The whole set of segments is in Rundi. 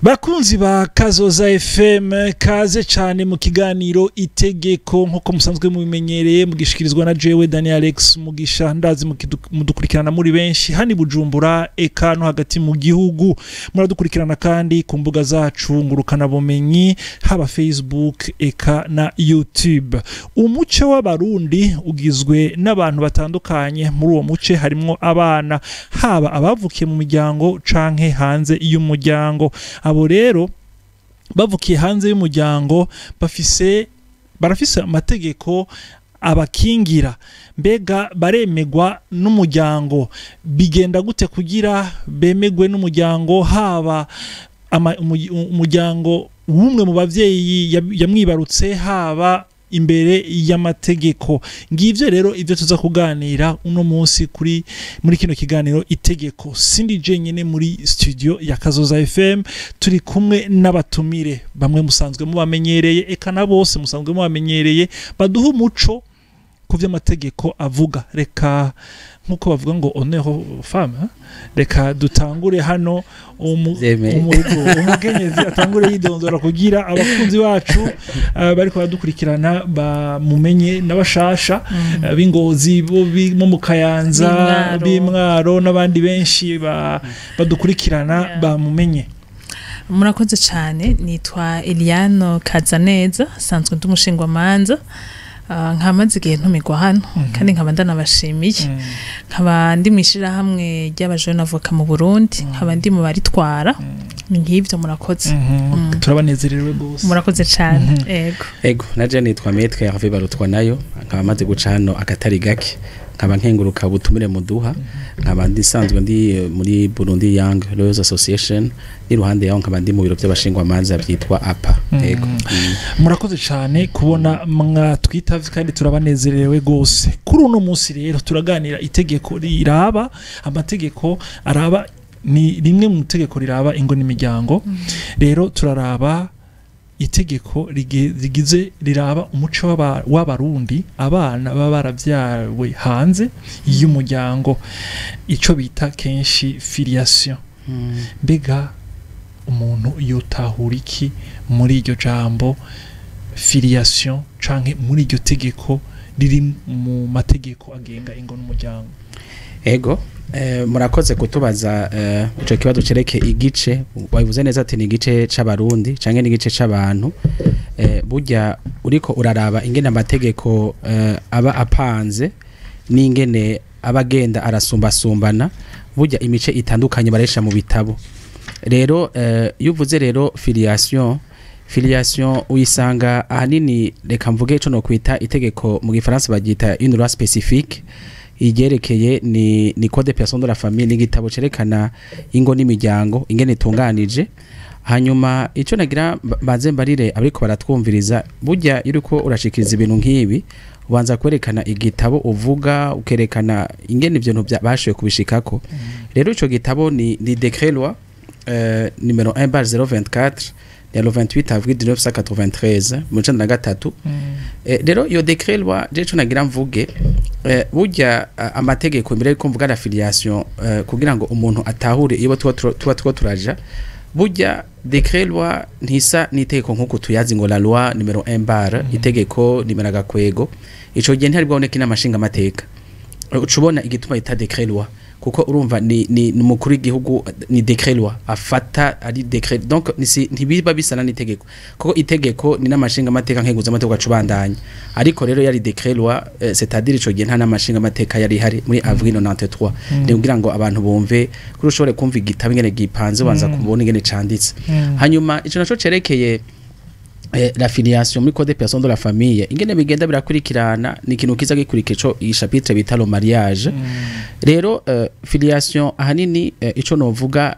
Bakunzi ba Kazoza FM, kaze cyane mu kiganiro Itegeko, nkuko musanzwe mubimenyereye, mugishikirizwa na jewe Daniel Alex Mugisha. Ndazi mudukurikirana muri benshi hani Bujumbura, eka no hagati mu gihugu. Muradukurikirana kandi ku mbuga zacu ngurukana bumenyi, haba Facebook eka na YouTube. Umuce w'Abarundi ugizwe n'abantu batandukanye. Muri uwo muce harimwo abana, haba abavukiye mu miryango canke hanze y'umuryango. Abo rero bavukiye hanze y'umuryango barafise amategeko abakingira. Mbega baremegwa n'umuryango? Bigenda gute kugira bemegwe n'umuryango, haba umuryango w'umwe mu bavyeyi yamwibarutse, haba imbere y'amategeko? Ngivyo rero ivyo tuza kuganira uno munsi kuri muri kino kiganiro Itegeko. Sindi jenyene muri studio ya Kazoza FM, turi kumwe n'abatumire bamwe musanzwe mubamenyereye, eka na bose musanzwe mubamenyereye, baduha umuco ku vy'amategeko avuga. Reka, nkuko bavuga ngo honneur aux femmes, hein? Reka dutangure hano Vyemeye. Umukenyezi atangure yidondora kugira abakunzi bacu bariko baradukurikirana bamumenye, n'abashasha b'Ingozi, bo bo mu Kayanza, B'Imwaro. b'Imwaro n'abandi benshi badukurikirana bamumenye. Murakoze cyane. Nitwa Eliane Kazaneza, sanzwe ndi umushingwamanza. Nkamaze igihe ntumirwa hano kandi nkaba ndanabashimiye. Nkaba ndi mu ishirahamwe ry'abajene avoka mu Burundi, nkaba ndi mu baritwara. Ni nk'ivyo, murakoze. Turabanezerewe rwose. Murakoze cyane, ego. Ego, naje nitwa Maître Hervé Barutwa nayo, nkaba maze guca hano akatari gake, nkaba nkenguruka ubutumire muduha. Nkaba ndisanzwe ndi muri Burundi Young Lawyers Association, n'iruhande yaho nkaba ndi mu biro by'abashingwamanza byitwa APA. Ego. Murakoze cyane kubona mwatwitavye kandi turabanezerewe rwose. Kuri uno munsi rero turaganira itegeko riraba, amategeko araba, ni rimwe mu itegeko riraba ingo n'imiryango. Rero turaraba itegeko rigize riraba umuco w'Abarundi, abana baba baravyawe hanze y'umuryango, ico bita kenshi filiation. Mbega umuntu yotahura iki muri iryo jambo filiation, canke muri iryo tegeko riri mu mategeko agenga ingo n'umuryango? Ego, murakoze kutubaza ico kibazo cereke igice. Wabivuze neza ati ni igice c'Abarundi canke ni igice c'abantu. Burya uriko uraraba ingene amategeko aba apanze n'ingene aba agenda arasumbasumbana, burya imice itandukanye baresha mu bitabo. Rero iyo uvuze rero filiation, filiation uyisanga ahanini, reka mvuge ico no kwita itegeko, mu gifaransa baryita une loi spécifique igerekeye ni code des personnes de la famille, ni igitabo cerekana ingo n'imiryango ingene itunganije. Hanyuma ico nagira mbanze mbarire abariko baratwumviriza, burya iyo uriko urashikiriza ibintu nk'ibi, ubanza kwerekana igitabo uvuga, ukerekana ingene ivyo bintu bashoboye kubishikako. Rero ico gitabo ni décret loi numéro 1/024 ya le 28 avril 1993, mu 93. Rero iyo décret loi, je ico nagira mvuge, burya amategeko, mbere yuko mvuga la filiation, kugira ngo umuntu atahure iyo tuba turaja, burya décret loi ntisa n'itegeko nkuko tuyazi ngo la loi numéro 1 barre, itegeko nimero agakwego. Ico gihe ntihari bwaboneke n'amashinga amateka. Uca ubona igituma yita décret loi, kuko urumva ni umukuru w'igihugu, ni décret loi afata, ari décret, donc ntibiba bisana n'itegeko, kuko itegeko ni n'amashinga amateka, nkeguza amateka acubandanya. Ariko rero yari décret loi, c'est-à-dire ico gihe nta n'amashinga amateka yari hari muri avril 93. Ni kugira ngo abantu bumve, kuri ushobore kumva igitabo ingene gipanze, ubanza kubona ingene canditse. Hanyuma ico naco cerekeye la filiation muri code des personnes de la famille, ingene bigenda birakurikirana, ni ikintu kiza gikurikira ico iyi chapitre bita le mariage. Rero filiation ahanini, ico novuga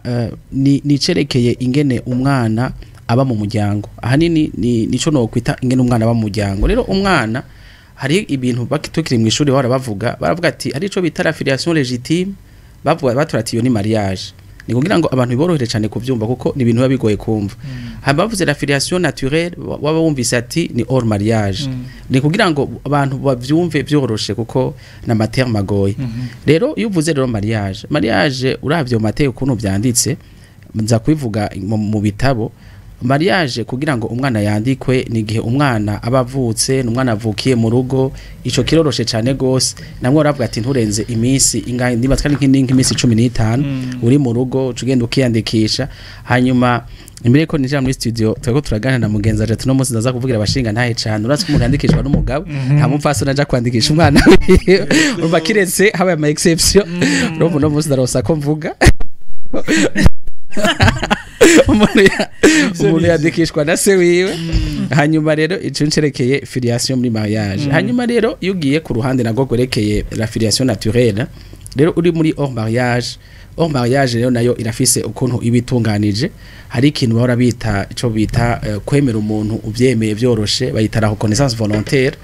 ni cerekeye ingene umwana aba mu muryango. Ahanini ni nico nokwita ingene umwana aba mu muryango. Rero umwana, hari ibintu tukiri mu ishuri bahora bavuga, baravuga ati hari ico bita la filiation légitime, bavuga baturati iyo ni mariage. Ni kugira ngo abantu biborohere cyane kuvyumva, kuko ni ibintu biba bigoye kumva. Haba bavuze la filiation naturelle, waba wumvise ati ni hors mariage. Ni kugira ngo abantu bavyumve vyoroshe, kuko na matière magoye. Rero iyo uvuze rero mariage, mariage uravye mu mategeko ukuntu vyanditse. Nza kubivuga mu bitabo. Mariage kugira ngo umwana yandikwe ni igihe umwana aba avutse, n'umwana avukiye mu rugo. Ico kiroroshe cane gose. Namwe baravuga ati nturenze iminsi ingahe, niba twari nk'iminsi 15 uri mu rugo, uca ugenda ukiyandikisha. Hanyuma imbere ko ninjira muri studio, turiko turaganira na mugenzi wacu ati no munsi ndaza kuvugira abashinga ntahe cane. Uretse ko umuntu yandikishwa n'umugabo, nta mupfasoni aja kwandikisha umwana wiwe. Urumva, kiretse habaye ama exception. Urumva, uno munsi ndarosa ko mvuga umuntu yandikishwa na se wiwe. Hanyuma rero ico ncerekeye filiation muri mariage. Hanyuma rero iyo ugiye ku ruhande nagwo gwerekeye la filiation naturelle, rero uri muri hors mariage, hors mariage rero nayo irafise ukuntu iba itunganije. Hari ikintu bahora bita, ico bita kwemera umuntu uvyemeye vyoroshe, bayita la reconnaissance volontaire.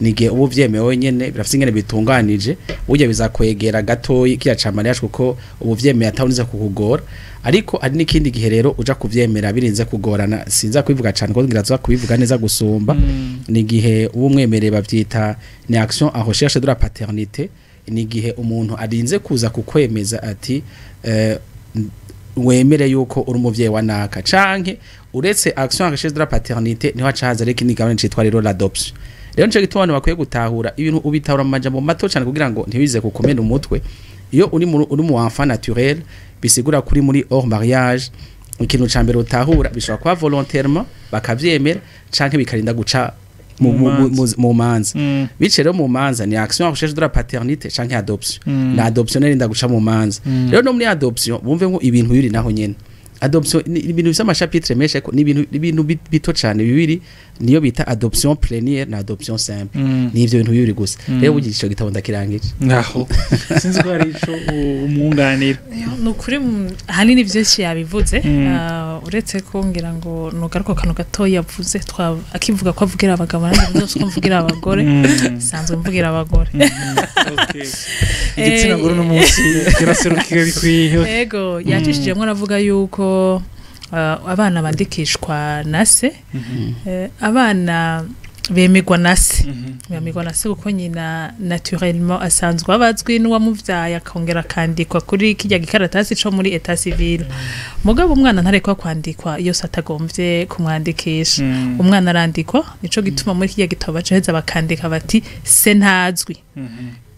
Ni igihe uba uvyemeye wenyene. Birafise ingene bitunganije. Burya bizakwegera gatoyi kiya ca mariage, kuko uba uvyemeye atawuniza kukugora. Ariko hari n'ikindi gihe rero uja kuvyemera birinze kugorana. Sinza kubivuga cane kuko ngira tuza kubivuga neza gusumba. Ni igihe uba umwemereye, bavyita ni action en recherche de la paternité. Ni igihe umuntu arinze kuza kukwemeza ati wemere yuko uri umuvyeyi wa naka. Canke uretse action en recherche de la paternité, niho haca haza rero ikindi gabane citwa rero l'adoption. Rero nico gituma abantu bakwiye gutahura ibintu, ubitahura mu majambo mato cane kugira ngo ntibize kukumena umutwe. Iyo uri mu enfant naturel, bisigura kuri muri hors mariage, ikintu ca mbere utahura, bishobora kuba volontairement bakavyemera, canke bikarinda guca mu manza. Bice rero mu manza ni action en recherche de la paternité canke adoption. Na adoption irinda guca mu manza. Rero no muri adoption bumve ngo ibintu bibiri naho nyene. Adoption ni ibintu bifise ama chapitres menshi, ariko ni ibintu bito cane bibiri, niyo bita adoption plénière na adoption simple. Ni ivyo bintu bibiri gusa. Rero burya ico gitabo ndakirangije. Ngaho sinzi ko hari ico umwunganira. Ni ukuri, ahanini byinshi yabivuze. Uretse ko ngira ngo nugaruka akantu gato yavuze, akivuga ko avugira abagabo, nanjye mvuze ko mvugira abagore. Sanzwe mvugira abagore. Okay. Igitsina gore uno munsi kiraserukiwe bikwiye. Ego, yacishijemo aravuga yuko abana bandikishwa na se. Abana bemerwa na se, bemerwa na se kuko nyina naturellement asanzwe abazwi n'uwamuvyaye, akongera akandikwa kuri kirya gikaratasi co muri état civil. Mugabo umwana ntarekwa kwandikwa iyo se atagomvye kumwandikisha. Umwana arandikwa, nico gituma muri kirya gitabo bacaheza bakandika bati se ntazwi,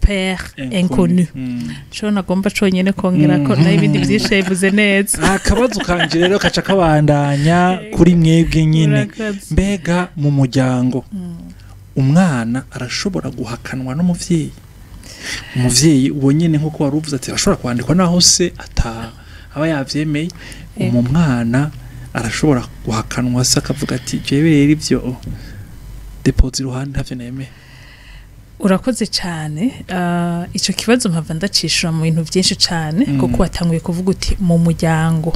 père inconnu. Co nagomba conyene kongera ko nayo ibindi vyinshi yabivuze neza. Akabazo kanje rero kaca kabandanya kuri mwebwe nyine. Murakoze. Mbega mu muryango umwana arashobora guhakanwa n'umuvyeyi? Umuvyeyi uwo nyene, nkuko wari uvuze ati arashobora kwandikwa naho se ata aba yavyemeye. Umu mwana arashobora guhakanwa, se akavuga ati jewe rero ivyo déposer iruhande, ntavyo nemeye? Urakoze cyane. Ico kibazo mpava ndacishura mu bintu byinshi cyane, kuko watanguye kuvuga uti mu muryango.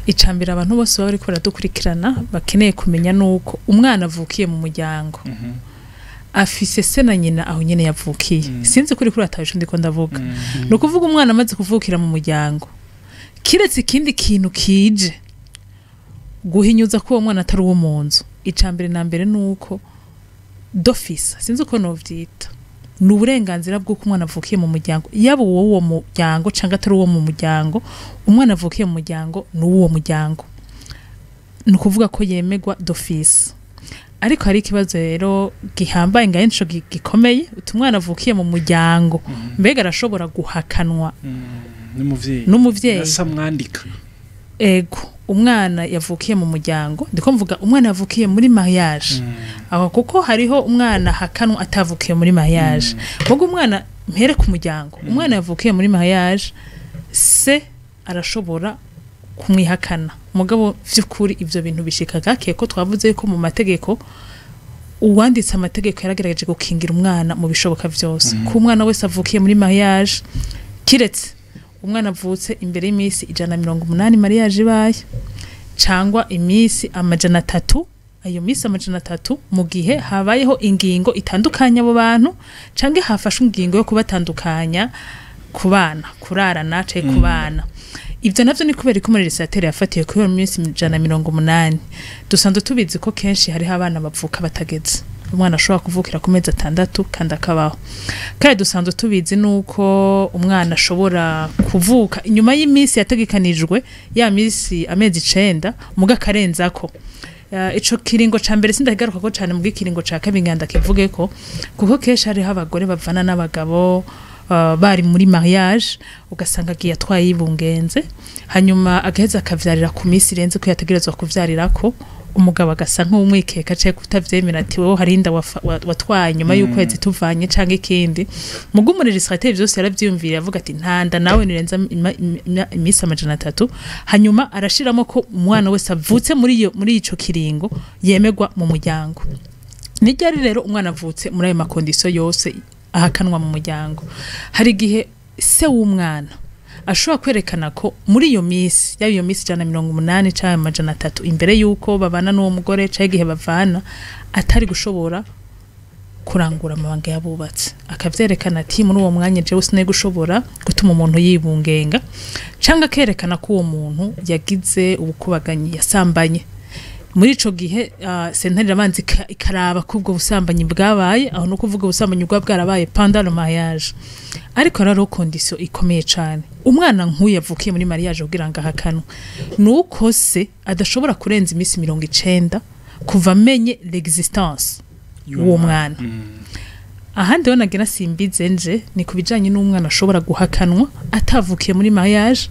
Icambere abantu bose baba bariko baradukurikirana bakeneye kumenya nuko umwana avukiye mu muryango afise se na nyina aho nyene yavukiye. Sinzi kuri ataje ndiko ndavuga. Ni ukuvuga umwana amaze kuvukira mu muryango, kiretse ikindi kintu kije guhinyuza ko uwo mwana atari uwo mu nzu, icambere na mbere nuko d'office, sinzi uko novyita, ni uburenganzira bw'uko umwana avukiye mu muryango, yaba uwo muryango cyangwa atari uwo mu muryango, umwana avukiye mu muryango ni uw'uwo muryango, ni ukuvuga ko yemegwa d'office. Ariko hari ikibazo rero gihambaye ngaho nico gikomeye, uti umwana avukiye mu muryango, mbega arashobora guhakanwa n'umuvyeyi? N'umuvyeyi. Asa mwandika. Ego, umwana yavukiye mu muryango, ndiko mvuga umwana yavukiye muri mariage aho, kuko hariho umwana hakanwa atavukiye muri mariage. Mugo umwana, mpere ku muryango, umwana yavukiye muri mariage, se arashobora kumwihakana. Mugabo vy'ukuri ivyo bintu bishika gake, ko twavuze yuko mu mategeko, uwanditse amategeko yaragerageje gukingira umwana mu bishoboka vyose, ko umwana wese avukiye muri mariage, kiretse umwana avutse imbere y'iminsi 180 mariage ibaye, cangwa iminsi 300, ayo minsi 300 mu gihe habayeho ingingo itandukanya abo bantu, canke hafashwe ingingo yo kubatandukanya ku bana, kurarana canke ku bana. Ivyo navyo ni kubera ko muri législateur yafatiye kuri iyo minsi 180. Dusanzwe tubizi ko kenshi hariho abana bavuka batageze. Umwana ashobora kuvukira ku mezi 6 kandi akabaho. Kandi dusanzwe tubizi nuko umwana ashobora kuvuka inyuma y'iminsi yategekanijwe, ya minsi amezi 9, muga karenzako. Ico kiringo ca mbere sindakigaruka ko cane, mu kiringo ca kabiri nganda kivuge ko, kuko kenshi hariho abagore bavana n'abagabo bari muri mariage, ugasanga agiye atwaye yibungenze, hanyuma agaheza akavyarira ku minsi irenze ko yategerezwa kuvyarirako, umugabo agasa nk'umwikeka canke kutavyemera, ati wowe hari inda watwaye nyuma y'ukwezi tuvanye canke ikindi. Muga umu législateur vyose yaravyiyumviriye, avuga ati nta nda nawe nirenza iminsi 300, hanyuma arashiramo ko umwana wese avutse muri ico kiringo yemerwa mu muryango. Ni ryari rero umwana avutse muri ayo ma conditions yose ahakanwa mu muryango? Hari igihe se w'umwana ashobora kwerekana ko muri iyo minsi, yaba iyo minsi 180 canke 300 imbere y'uko babana n'uwo mugore canke igihe bavana, atari gushobora kurangura amabanga yabubatse, akavyerekana ati muri uwo mwanya jewe sinari gushobora gutuma umuntu yibungenga, canke akerekana ko uwo muntu yagize ubukubaganyi, yasambanye. Muri ico gihe sentare irabanza ikaraba ko ubwo busambanyi bwabaye, aho no kuvuga ubusambanyi bwa bwarabaye pendant le mariage. Ariko rero condition ikomeye cane, umwana nk'uyu yavukiye muri mariage, kugira ngo ahakanwe, nuko se adashobora kurenza iminsi 90 kuva amenye l'existence uwo mwana. Ahandi ho nagira simbize nje ni ku bijanye n'umwana ashobora guhakanwa atavukiye muri mariage.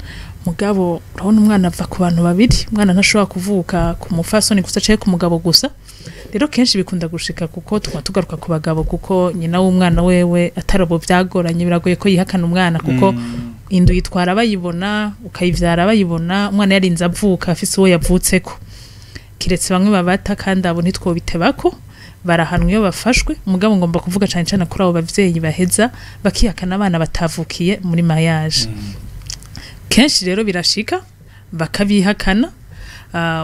Mugabo urabona umwana ava ku bantu babiri, umwana ntashobora kuvuka ku mufasoni gusa canke ku mugabo gusa. Rero kenshi bikunda gushika, kuko tuma tugaruka ku bagabo, kuko nyina w'umwana wewe atarabo byagoranye, biragoye ko yihakana umwana, kuko indu yitwara bayibona, ukayivyara bayibona, umwana yarinze avuka afise uwo yavutseko, kiretse bamwe babata, kandi abo ntitwobitebako, barahanwa iyo bafashwe. Mugabo ngomba kuvuga cane cane kuri abo bavyeyi baheza bakihakana abana batavukiye muri mariage. Kenshi rero birashika bakabihakana.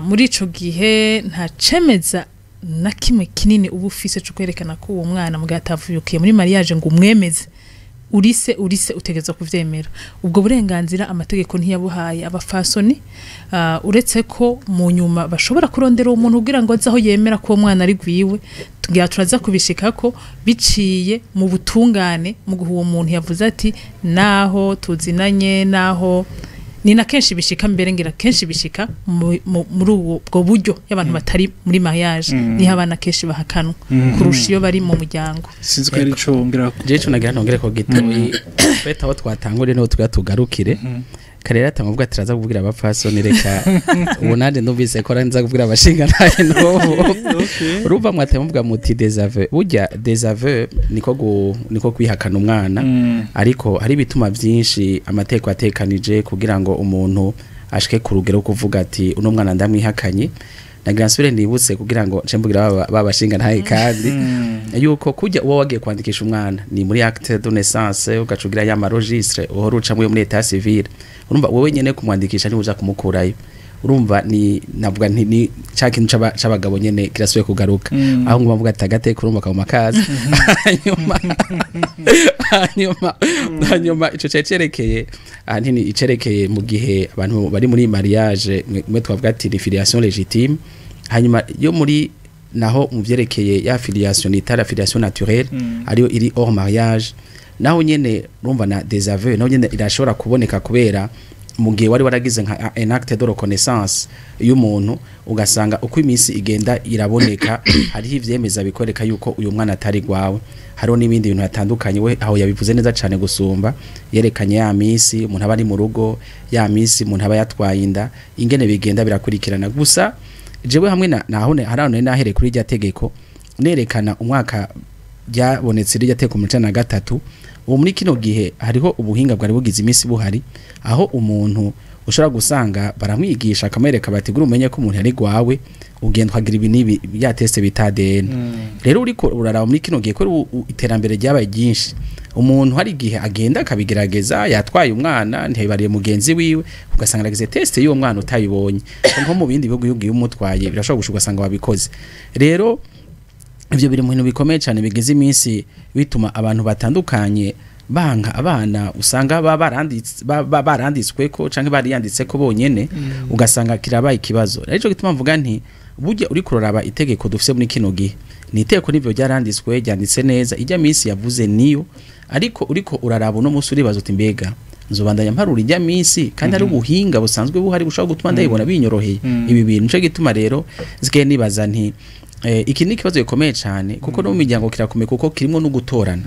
Muri ico gihe nta cemeza na kimwe kinini uba ufise co kwerekana ko uwo mwana mugihe atavukiye muri mariage ngo umwemeze, urise utegerezwa kuvyemera. Ubwo burenganzira amategeko ntiyabuhaye abafasoni, uretse ko mu nyuma bashobora kurondera uwo muntu kugira ngo aze aho yemera ko uwo mwana ari gwiwe. Tugira turaza kubishikako biciye mu butungane, mu guha uwo muntu yavuze ati naho tuzinanye, naho ni na kenshi bishika, mbere ngira kenshi bishika muri ubwo buryo y'abantu batari muri mariage, niho abana kenshi bahakanwa kurusha iyo bari mu muryango. Sinzi ko ari ico wongera. Je ico nagira ntongere ko gitoyi beta aho twatanguriye niho tugira tugarukire. Karera atamuvuga ati araza kubwira abapfasoni, reka ubu nanje ndumvise ko nza kubwira abashinga naye n'ubu. Urumva mwateye muvuga muti désaveu, burya désaveu niko kwihakana umwana, ariko hari ibituma byinshi amategeko atekanije kugira ngo umuntu ashike ku rugero kuvuga ati uno mwana ndamwihakanye. Nagira nsubire nibutse kugira ngo nce mbugira babashinga ntaye kandi yuko kujya uwo wagiye kwandikisha umwana ni muri acte de naissance, ugacugira ya ma registre uhora ucamwe muri état civil, urumva wowe nyene kumwandikisha ni uja kumukurayo. Urumva ni navuga nti ni ca kintu c'abagabo nyene kirasubiye kugaruka, aho nguma mvuga ati agateka urumva kaguma kaza. Hanyuma ico cerekeye ahanini icerekeye mu gihe abantu bari muri mariage, mwe twavuga ati ni filiation légitime. Hanyuma yo muri naho mu vyerekeye ya filiation nita la filiation naturelle, ariyo iri hors mariage, naho nyene urumva na désaveu naho nyene irashobora kuboneka, kubera mu gihe wari waragize nka un acte de reconnaissance y'umuntu, ugasanga uko iminsi igenda iraboneka hariho ivyemeza bikwereka yuko uyu mwana atari gwawe. Hariho n'ibindi bintu hatandukanye, we aho yabivuze neza cane gusumba, yerekanye ya minsi umuntu aba ari mu rugo, ya minsi umuntu aba yatwaye inda, ingene bigenda birakurikirana. Gusa jewe hamwe na naho hari nahere kuri rya tegeko nerekana umwaka ryabonetse rirya tegeko mu 93. Ubu muri kino gihe hariho ubuhinga bwari bugize iminsi buhari, aho umuntu ushobora gusanga baramwigisha akamwereka bati gura umenye ko umuntu ari gwawe, ugenda ukagira ibi n'ibi, ya test bita ADN. Rero uriko uraraba muri kino gihe ko iterambere ryabaye ryinshi, umuntu hari igihe agenda akabigerageza, yatwaye umwana ntibariye mugenzi wiwe, ugasanga aragize test y'uwo mwana utayibonye. Nko mu bindi bihugu iyo umutwaye birashobora gushuka ugasanga wabikoze. Rero ivyo biri mu bintu bikomeye cyane bigize iminsi bituma abantu batandukanye banka abana usanga baranditswe ko canke bariyanditse ko bonyene, ugasanga kirabaye ikibazo. Rero ico gituma mvuga nti Burya uri kuroraba itegeko dufise muri kino gihe, ni itegeko nivyo ryaranditswe, ryanditse neza, ijya minsi yavuze niyo, ariko uriko uraraba uno munsi uribaza uti mbega nzobandanya mparura ijya minsi kandi ari ubuhinga busanzwe buhari bushobora gutuma ndayibona binyoroheye. Ibi bintu nico gituma rero zike nibaza nti iki ni ikibazo gikomeye cyane, kuko no mu miryango kirakomeye, kuko kirimo no gutorana.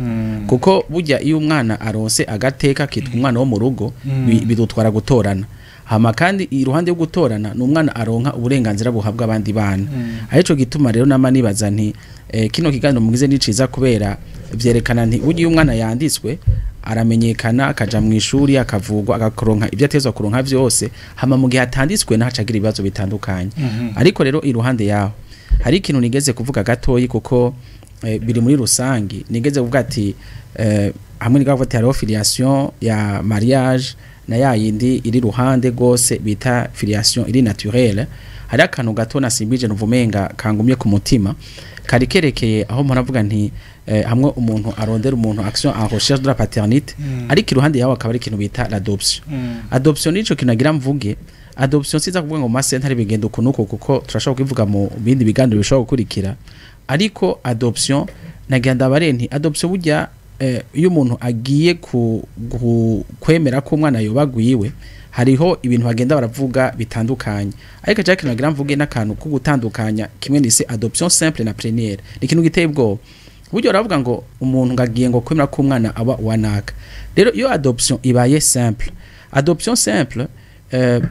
Kuko burya iyo umwana aronse agateka kitwa umwana wo mu rugo, bidutwara gutorana. Hama kandi iruhande yo gutorana ni umwana aronka uburenganzira buhabwa abandi bana. Arico gituma rero nama nibaza nti kino kiganiro mugize ni ciza, kubera vyerekana nti burya iyo umwana yanditswe aramenyekana, akaja mu ishuri, akavugwa, agakoronka ibyo atezwa kuronka vyose. Hama mu gihe atanditswe naho acagira ibibazo bitandukanye. Ariko rero iruhande yaho hari ikintu nigeze kuvuga gatoyi, kuko biri muri rusangi. Nigeze kuvuga ati hamwe nigavuga ati hariho filiation ya mariage na ya yindi iri ruhande gose bita filiation iri naturelle. Hari akantu gato nasimbije nuvumenga kangumye ku mutima, kari kerekeye aho mpora mvuga nti hamwe umuntu arondera umuntu action en recherche de la paternité, ariko iruhande yaho akaba ari ikintu bita l'adoption. Adoption nico kintu nagira mvuge. Adoption siza kuvuga ngo masentare bigenda uku nuku, kuko turashobora kubivuga mu bindi biganiro bishobora gukurikira. Ariko adoption nagira ndabare nti adoption burya iyo umuntu agiye kwemera ko umwana yobagwiwe, hariho ibintu bagenda baravuga bitandukanye. Ariko cya kintu nagira mvuge n'akantu ko gutandukanya kimwe nise adoption simple na plénière, ni ikintu giteye ubwoba. Buryo baravuga ngo umuntu ngagiye ngo kwemera ko umwana aba uwanaka. Rero iyo adoption ibaye simple, adoption simple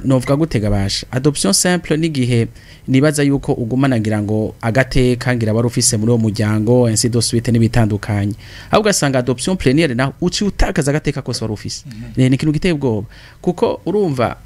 novuga gutega basha, adoption simple n'igihe nibaza yuko ugumana ngira ngo agateka ngira wari ufise muri uwo muryango, ainsi de suite n'ibitandukanye. Ahubwo ugasanga adoption plénière naho uci utakaza agateka kose wari ufise. Ni ikintu giteye ubwoba, kuko urumva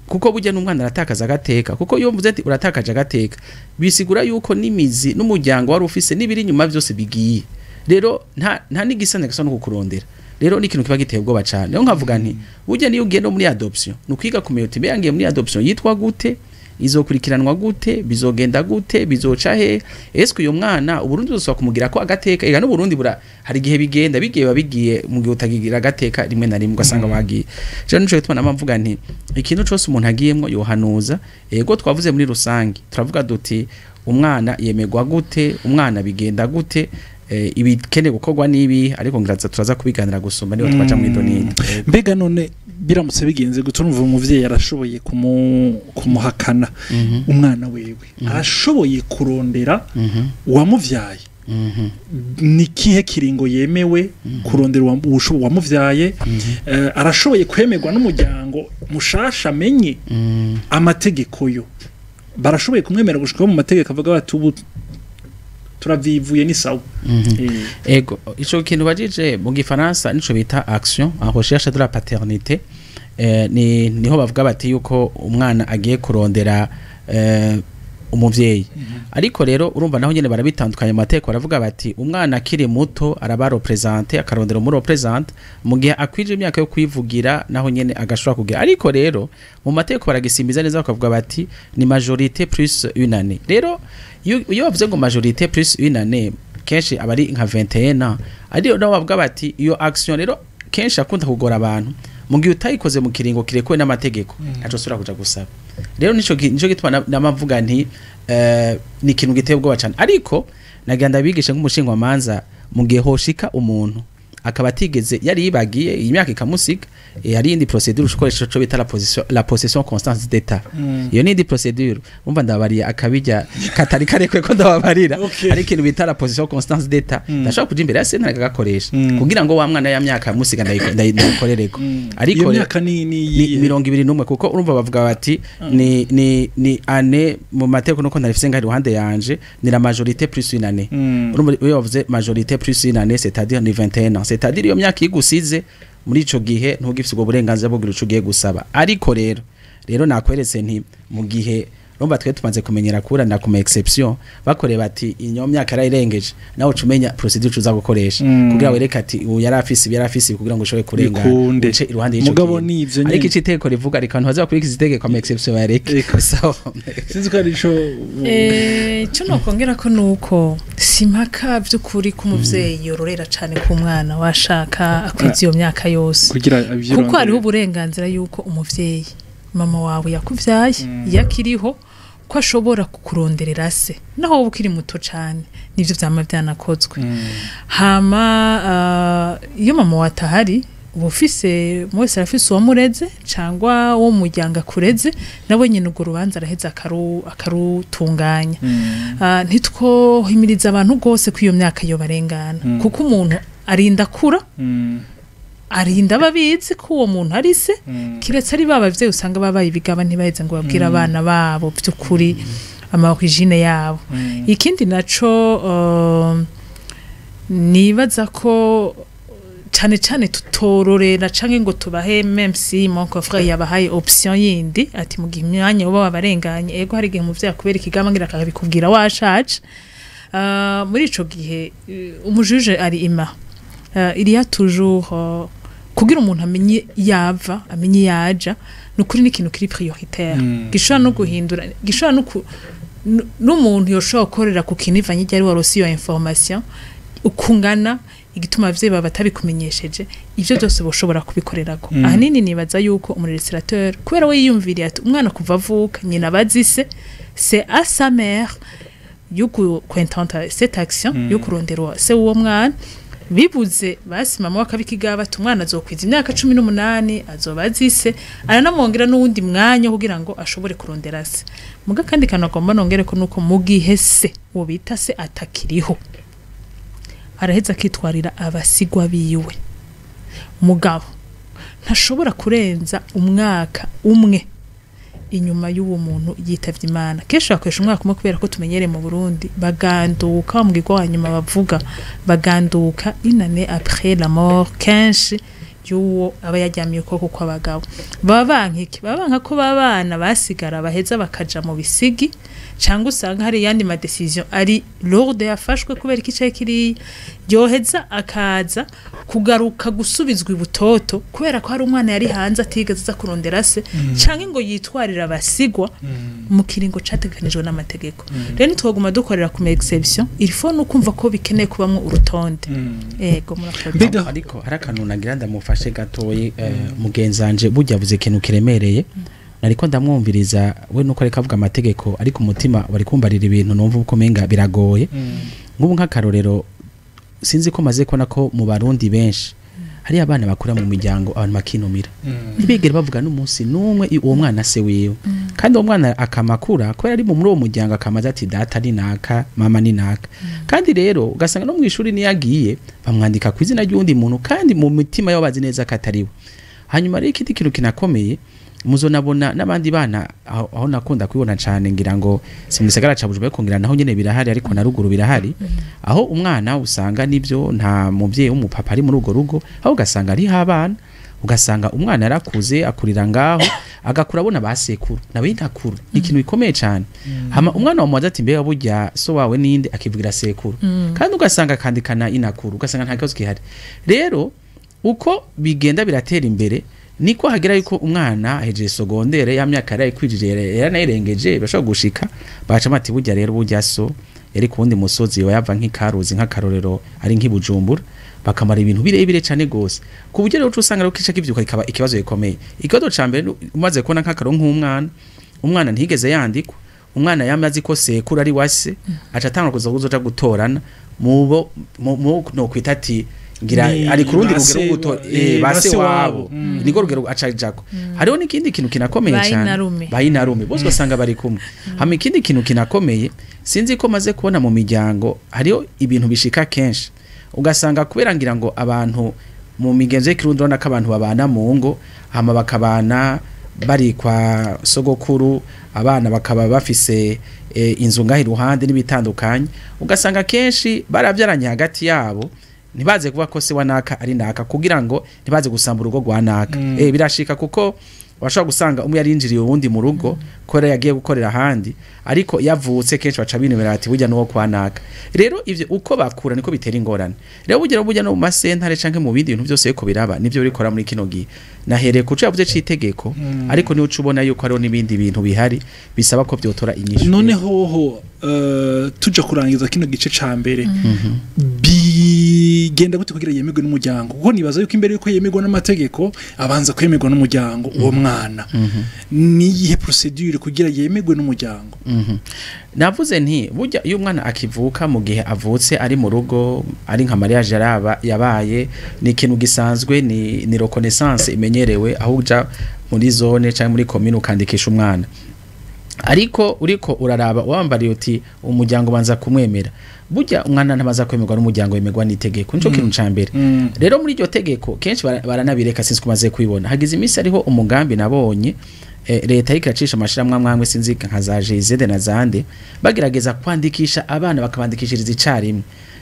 kuko burya n'umwana aratakaza agateka. Kuko iyo mvuze ati uratakaje agateka, bisigura yuko n'imizi n'umuryango wari ufise n'ibiri inyuma byose bigiye. Rero nta n'igisane gasa no kukurondera. Rero ni ikintu kiba giteye ubwoba cyane. Rero nkavuga nti burya niyo ugiye no muri adoption ni ukwiga kumenya uti mbega ngiye muri adoption yitwa gute, izokurikiranwa gute, bizogenda gute, bizoca he, eske uyo mwana Uburundi buzosubira kumugira ko agateka? Ega n'Uburundi bura hari igihe bigenda bigiye babigiye mu gihe utagigira agateka, rimwe na rimwe ugasanga wagiye. Rero nico gituma nama mvuga nti ikintu cose umuntu agiyemwo yohanuza. Ego twavuze muri rusange, turavuga duti umwana yemerwa gute, umwana bigenda gute, ibikene gukorwa nibi, ariko ngira turaza kubiganira gusumba niba twaca mu idonito. Mbega none biramutse bigenze gute, urumva umuvyeyi arashoboye kumuhakana umwana wewe, arashoboye kurondera uwamuvyaye, ni kihe kiringo yemewe kurondera uwamuvyaye? Arashoboye kwemerwa n'umuryango mushasha amenye amategeko yo barashoboye kumwemera gushika mu mategeko avuga bati ubu turavyivuye ni sawa? Ego, ico kintu bajije mu gifaransa nico bita action en recherche de la paternité. Ni niho bavuga bati yuko umwana agiye kurondera umuvyeyi. Ariko rero urumva naho nyene barabitandukanye mu mategeko, baravuga bati umwana akiri muto araba représenté, akarondera umu représentant, mu gihe akwije imyaka yo kwivugira naho nyene agashobora kugira. Ariko rero mu mategeko baragisimbiza neza, bakavuga bati ni majorité plus une année. Rero iyo bavuze ngo majorité plus une année, kenshi aba ari nka 21 ans. Ariko nabo bavuga bati iyo action rero kenshi akunda kugora abantu, mu gihe utayikoze mu kiringo kirekuwe n'amategeko ntaco usubira kuja gusaba. Rero nico gituma namavuga nti ni ikintu giteye ubwoba cane. Ariko nagira ndabigishe nk'umushingwamanza, mu gihe hoshika umuntu akaba atigeze yari yibagiye iyi myaka ikamusiga, hari iyindi procédure ukoresha ico bita la possession constante d'état. Iyo ni indi procédure. Umva ndababariye akabijya katari karekwe ko ndababarira. Hari ikintu bita la possession constante d'état, ndashobora kuja imbere ya sentare kagakoresha kugira ngo wa mwana ya myaka yamusiga ndayikorereko. Ariko iyo myaka ni ni 21, kuko urumva bavuga bati ni année mu mateko, nuko ntarifise ngaho iruhande yanje, ni la majorité plus une année. Urumva iyo bavuze majorité plus une année, c'est-à-dire ni 21 ans, c'est-à-dire iyo myaka igusize muri ico gihe ntugifise ubwo burenganzira bwo kugira ico ugiye gusaba. Ariko rero nakweretse nti mu gihe urumva twe tumaze kumenyera kuburanira ku ma exception, bakoreye bati iyo myaka yarayirengeje, nawe uca umenya procédure uza gukoresha kugira wereke ati ubu yari afise ibi, yari afise ibi, kugira ngo ushobore kurengana Bikunde. uce iruhande y'ico Mugabo kintu. ni ivyo Ariko nyene. ico itegeko rivuga, reka abantu bazakurikiza itegeko, ama exception bayareke. Eka. Sawa. Sinzi ko ari ico. Icyo nokongera ko nuko si impaka by'ukuri ko umuvyeyi yororera cane ku mwana washaka akwiza iyo myaka yose, kugira avyirondere. Kuko hariho uburenganzira yuko umuvyeyi mama wawe yakuvyaye iyo akiriho. Ko ashobora kukuronderera se naho wowe ukiri muto cane, nivyo vyama vyanakozwe. Hama iyo mama watahari, uba ufise, umwe wese arafise uwamureze cangwa uwo mu muryango akureze, nawe nyene urwo rubanza araheza akarutunganya. Ntitwohimiriza abantu rwose ko iyo myaka yo barengana, kuko umuntu arinda akura, arinda ababizi ko uwo muntu ari se, kiretse ari ba bavyeyi usanga babaye ibigaba, ntibaheze ngo babwire abana babo by'ukuri ama origine yabo. Ikindi naco, nibaza ko cane cane tutororera canke ngo tubahe, même si mon confrère yabahaye option yindi, ati mu gihe imyanya uba wabarenganye, ego, hari igihe umuvyeyi akubera ikigamba, ngira akabikubwira washaje. Muri ico gihe umujuge ari ima, il y a toujours kugira umuntu amenye yava, amenye yaja, ni ukuri n'ikintu kiri prioritaire, gishobora no guhindura, gishobora no n'umuntu yoshobora gukorera ku kintu ivanye igihe ari warose iyo information ukungana, igituma abavyeyi baba batabikumenyesheje, ivyo byose boshobora kubikorerako. Ahanini nibaza yuko umulégislateur, kubera we yiyumviriye ati umwana kuva avuka nyina abazi se, c'est à sa mère yo kwintenta cette action yo kurondera se w'uwo mwana. Bibuze basi mama wakabikigaba ati umwana azokwiza imyaka 18 azoba azi se, aranamwongera n'uwundi mwanya kugira ngo ashobore kurondera se. Muga kandi kanagomba nongere ko nuko mu gihe se uwo bita se atakiriho, araheza akitwarira abasigwa biwe. Mugabo ntashobora kurenza umwaka umwe inyuma y'uwo muntu yitavye Imana. Kenshi bakoresha umwaka umwe kubera ko tumenyereye mu Burundi baganduka, bamubwirwa wa nyuma bavuga baganduka une année après la mort kenshi y'uwo aba yaryamiye ukuboko kw'abagabo. Baba banka iki? Baba banka ko babana basigara baheza bakaja mu bisigi, cyangwa usanga hari yandi ma décision ari lourde yafashwe kubera iki cari kiriya, yoheza akaza kugaruka gusubizwa ibutoto kubera ko hari umwana yari hanze atigeze aza kurondera se canke ngo yitwarire abasigwa mu kiringo categekanijwe n'amategeko. Rero ntitwoguma dukorera ku ma exception, il faut no kumva ko bikeneye kubamwo urutonde. Ego, murakoze. Ariko hari akantu nagira ndamufashe gatoyi, mugenzanje. Burya avuze ikintu kiremereye, nariko ndamwumviriza we nuko ariko avuga amategeko, ariko umutima wari kumbarira ibintu numva uko menga biragoye. Nk'ubu nk'akarorero, sinzi ko maze kubona ko mu Barundi benshi hari abana bakura mu miryango abantu bakinumira, ntibigere bavuga n'umunsi n'umwe uwo mwana se wiwe, kandi uwo mwana akamakura kubera ari muri uwo muryango, akamaze ati data ni naka, mama ni naka. Kandi rero ugasanga no mu ishuri niyo agiye bamwandika ku izina ry'uwundi muntu, kandi mu mitima yabo bazi neza ko atari we. Hanyuma rero ikindi kintu kinakomeye, muzonabona n'abandi bana aho nakunda kubibona cyane, ngira ngo si mu gisagara ca Bujumbura, ariko ngira naho nyene birahari, ariko na ruguru birahari, aho umwana usanga nibyo nta muvyeyi w'umupapa ari muri urwo rugo, aho ugasanga ariho abana, ugasanga umwana yarakuze akurira ngaho, agakura abona basekuru nawe ntakuru. Ni ikintu gikomeye cyane. Hama umwana wamubaza ati mbega burya so wawe ninde, akivugira sekuru, kandi ugasanga akandikana inakuru, ugasanga nta kibazo gihari. Rero uko bigenda biratera imbere, niko hagera yuko umwana ahejeje secondaire, ya myaka yari yaranayirengeje, bashobora gushika baca ati burya rero burya so yari ku wundi musozi, yava nk'ikaruzi nk'akarorero ari nk'ibujumbura, bakamara ibintu birebire cyane gose, ku buryo rero uca usanga rero kica kivyuka kikaba ikibazo gikomeye. Ikibazo ca mbere, umaze kubona nk'akaro nk'umwana, umwana ntiyigeze yandikwa, umwana yamye azi ko sekuru ari wase, aca atangura kuza kuzoja gutorana mubo mu no kwita ati ngira ari ku rundi rugero guto base base wabo. Wabo. Niko rugero aca ajako. Hariho n'ikindi kintu kinakomeye cyane. Bayinarume. Bayinarume bose ugasanga bari kumwe. Hama ikindi kintu kinakomeye, sinzi ko maze kubona mu miryango hariho ibintu bishika kenshi, ugasanga kubera ngira ngo abantu mu migenzo y'ikirundi urabona ko abantu babana mu ngo, hama bakabana bari kwa sogokuru, abana bakaba bafise inzu ngaho iruhande n'ibitandukanye, ugasanga kenshi barabyaranye hagati yabo, ntibaze kuvuga ko se wa naka ari naka, kugira ngo ntibaze gusambura urugo rwa naka. Birashika kuko washobora gusanga umwe yarinjiriye uwundi mu rugo kubera yagiye gukorera ahandi, ariko yavutse kenshi baca binubira ati burya nuwo kwa naka. Rero ivyo uko bakura niko bitera ingorane. Rero burya no mu masentare canke mu bindi bintu byose yuko biraba, nivyo birikora muri kino gihe. Nahereye kuco yavuze c'itegeko, ariko niho uca ubona yuko hariho n'ibindi bintu bihari bisaba ko vyotora inyishu. Noneho ho tuja kurangiza kino gice ca mbere. Bigenda gute kugira yemerwe n'umuryango? Kuko nibaza yuko imbere yuko yemerwa n'amategeko abanza kwemerwa n'umuryango uwo mwana. Ni iyihe procédure kugira yemerwe n'umuryango? Navuze nti burya iyo umwana akivuka, mu gihe avutse ari mu rugo, ari nka mariage yaraba yabaye, ni ikintu gisanzwe, ni reconnaissance imenyerewe, aho uja muri zone cyangwa muri commune ukandikisha umwana. Ariko uriko uraraba wambariye uti umuryango banza kumwemera. Burya umwana ntabaza kwemerwa n'umuryango, yemerwa n'itegeko, nico kintu ca mbere. Rero muri iryo tegeko kenshi baranabireka, sinzi kumaze kubibona. Hagize iminsi hariho umugambi nabonye, leta iriko iracisha amashirahamwe amwe amwe, sinzi nka za GIZ na zande, bagerageza kwandikisha abana, bakabandikishiriza icarimwe.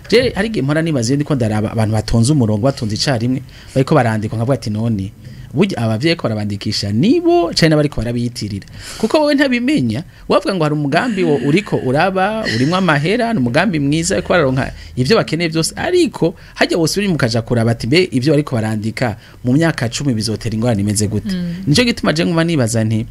Je hari igihe mpora nibaza iyo ndiko ndaraba abantu batonze umurongo, batonze icarimwe, bariko barandikwa, nkavuga ati none burya abavyeyi ko barabandikisha nibo canke n'abariko barabiyitirira? Kuko wowe ntabimenya, wavuga ngo hari umugambi wo uriko uraba urimwo amahera, ni umugambi mwiza, ariko bararonka ivyo bakeneye byose. Ariko hajya wose uri mukaja kuraba ati mbe ivyo bariko barandika mu myaka 10 bizotera ingorane imeze gute? Nico gituma je nguma nibaza nti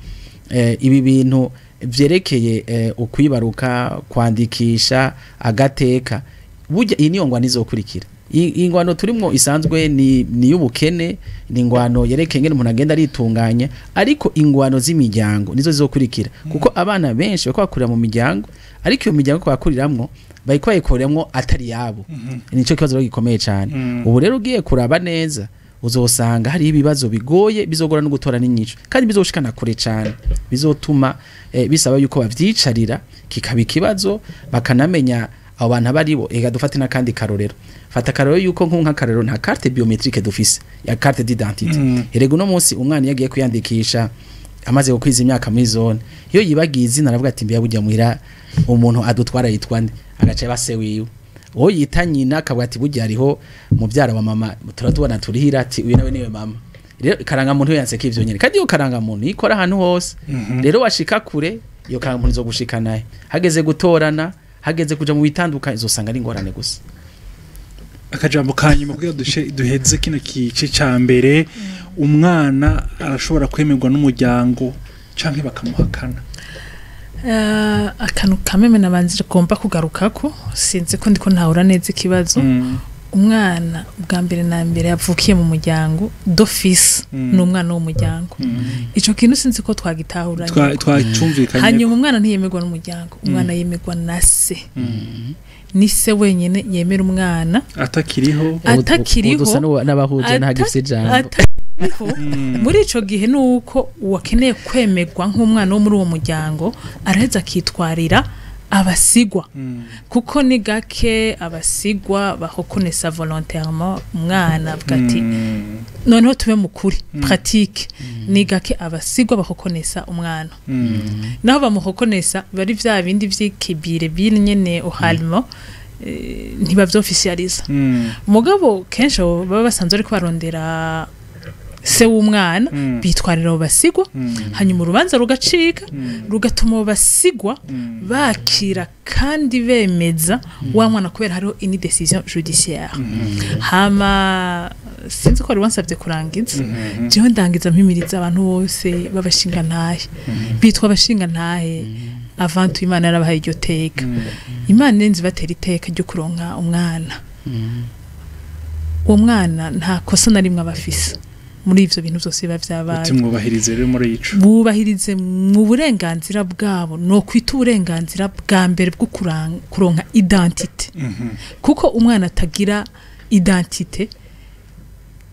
ibi bintu vyerekeye ukwibaruka, kwandikisha agateka, burya iyi niyo ngwano izokurikira. Iyi ngwano turimwo isanzwe ni y'ubukene, ni ingwano yerekeye ingene umuntu agenda aritunganya, ariko ingwano z'imiryango nizo zizokurikira, kuko abana benshi bariko bakurira mu miryango, ariko iyo miryango bariko bakuriramwo bariko bayikoreramwo atari yabo. Nico kibazo rero gikomeye cyane. Ubu rero ugiye kuraba neza uzosanga hari ibibazo bigoye, bizogora no gutora n'inyico, kandi bizoshikana kure cyane, bizotuma bisaba yuko bavyicarira kikaba ikibazo, bakanamenya abo bantu abaribo. Ega dufate n'akandi karorero, fata akarorero yuko nk'akarorero nta carte biométrique dufise ya carte d'identité. Erega uno munsi umwana iyo agiye kwiyandikisha amaze gukwiza imyaka muri zone, iyo yibagiye izina aravuga ati mbiya burya muhira umuntu adutwara yitwa nde? Agaca base wiwe, uwo yita nyina akavuga ati burya hariho mubyara wa mama turatubona turihira, ati uyu nawe niwe mama. Rero karangamuntu yanse ko ivyo nyene, kandi iyo karangamuntu ikora ahantu hose. Rero washika kure, iyo karangamuntu izogushika naye hageze gutorana, hageze kuja mu bitandukanye, uzosanga ari ingorane gusa. Akajambo ka nyuma kugira duheze kino kice ca mbere: umwana arashobora kwemerwa n'umuryango canke bakamuhakana? Akantu kameme nabanzije gomba kugarukako, sinzi ko ndiko ntahura neza ikibazo. Umwana bwa mbere na mbere yavukiye mu muryango d'office, ni umwana w'umuryango. Ico kintu sinzi ko twagitahuranye. Twacumvikanye. Hanyuma umwana ntiyemerwa n'umuryango, umwana yemerwa na se. Ni se wenyine yemera umwana. Atakiriho? Atakiriho. Ubu dusa n'abahuje, ntagifise ijambo. Atakiriho. Muri ico gihe nuko uwakeneye kwemerwa nk'umwana wo muri uwo muryango araheza akitwarira abasigwa, kuko ni gake abasigwa bareconnaissa volontairement umwana, avuga ati noneho tube mukuri pratique, ni gake abasigwa bareconnaissa umwana. Naho bamureconnaissa bari vya bindi vy'ikibire biri nyene oralement, ntibavyofficialisa. Mugabo kenshi abo baba basanzwe ariko barondera se w'umwana, bitwarira abo basigwa, hanyuma urubanza rugacika, rugatuma abo basigwa bakira kandi bemeza wa mwana, kubera hariho une décision judiciaire. Hama sinzi ko wari wansabye kurangiza. Jewe ndangiza mpimiriza abantu bose b'abashingantahe, bitwa abashingantahe avant tout, Imana yarabahaye iryo teka. Imana irenze ibatera iteka ryo kuronka umwana. Uwo mwana nta kosa na rimwe aba afise muri ivyo bintu vyose biba vyabaye. Uti mwubahirize rero muri ico. Bubahirize mu burenganzira bwabo, no kwita uburenganzira bwa mbere bwo kuronka identité, kuko umwana atagira identité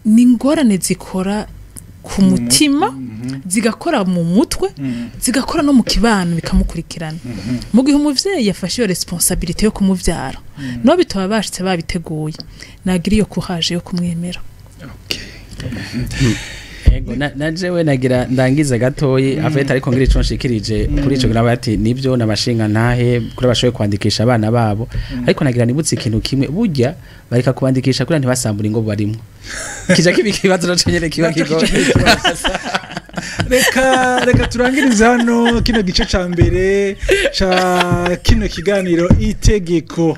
ni ingorane zikora ku mutima, zigakora mu mutwe, zigakora no mu kibano, bikamukurikirana. Mu gihe umuvyeyi yafashe iyo responsabilité yo kumuvyara, no bitaba bashitse babiteguye, nagira iyo courage yo kumwemera. Okay. Ego, na jewe nagira ndangize gatoyi afete, ariko ngira ico nshikirije kuri ico ngira ati nibyo nabashinga ntahe kuri bashoboye kwandikisha abana babo, ariko nagira nibutse ikintu kimwe: burya bareka kubandikisha kuri ntibasambura ingo barimwo, kija kiba ikibazo naco nyene kiba kigoye. Reka turangirize hano kino gice ca mbere ca kino kiganiro itegeko.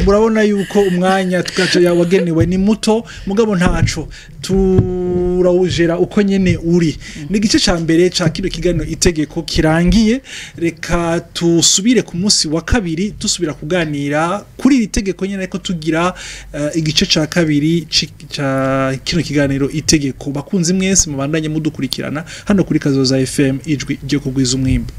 Murabona yuko umwanya tugaca wagenewe ni muto, mugabo ntaco, turawujera uko nyene uri. Ni igice ca mbere ca kino kiganiro itegeko kirangiye. Reka tusubire ku munsi wa kabiri, dusubira kuganira kuri iri tegeko nyene, ariko tugira igice ca kabiri ca kino kiganiro itegeko. Bakunzi mwese mubandanye mudukurikirana hano kuri Kazoza FM, ijwi ryo kugwiza umwimbu.